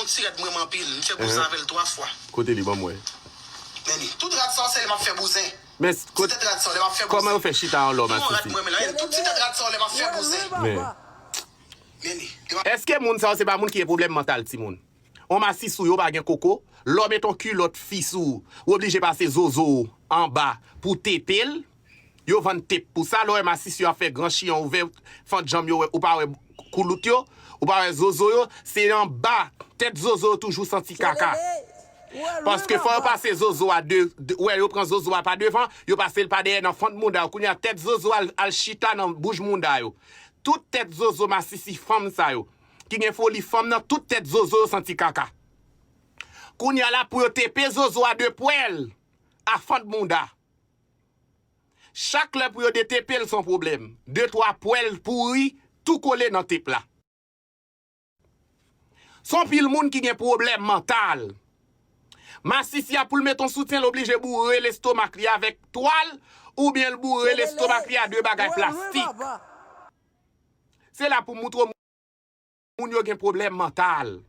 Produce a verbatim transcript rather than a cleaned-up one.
Ti rad mwen anpil, m fè bouzen avè l twa fwa. Kote li, ban m wè. Men li, tout rad sa w sèl m ap fè bouzen. Men Ti tèt rad sa w lè m ap fè bouzen. Kòman yo fè chita an lò, Yon rad masisi? Mwen men la, men tout ti tèt rad sa w lè m ap fè bouzen. Men. Men li. Èske moun sa yo se pa moun ki gen pwoblèm mantal, timoun? On masisi ou yo pa gen koko, lè w met on kilòt fi sou ou, ou oblije pase zozo ou anba pou tepe l. Yo vann tep pou sa, lè w wè masisi yo ap fè gran chiyan ouvè fant janm yo, ou pa wè koulout yo, ou pa wè zozo yo, se anba tèt zozo yo toujou santi kaka. Paske fò yo pase zozo a de, de- wè yo pran zozo a pa devan, yo pase l pa dèyè nan fant mounda yo. Kounye a tèt zozo al, al chita nan bouj mounda yo. Tout tèt zozo masisi fanm sa yo ki gen foli fanm nan, tout tèt zozo yo santi kaka. Kounye a la pou yo tepe zozo a de pwèl a fant mounda. Chak lè pou yo detepe l se on pwoblèm. De twa pwèl pouri tou kole nan tep la. Se on pil moun ki gen pwoblèm mantal. Masisi a pou l met on soutyen, l oblije boure lestomak li avèk twal oubyen l boure lestomak li a de bagay plastik. Se la pou moutre moun yo gen pwoblèm mantal.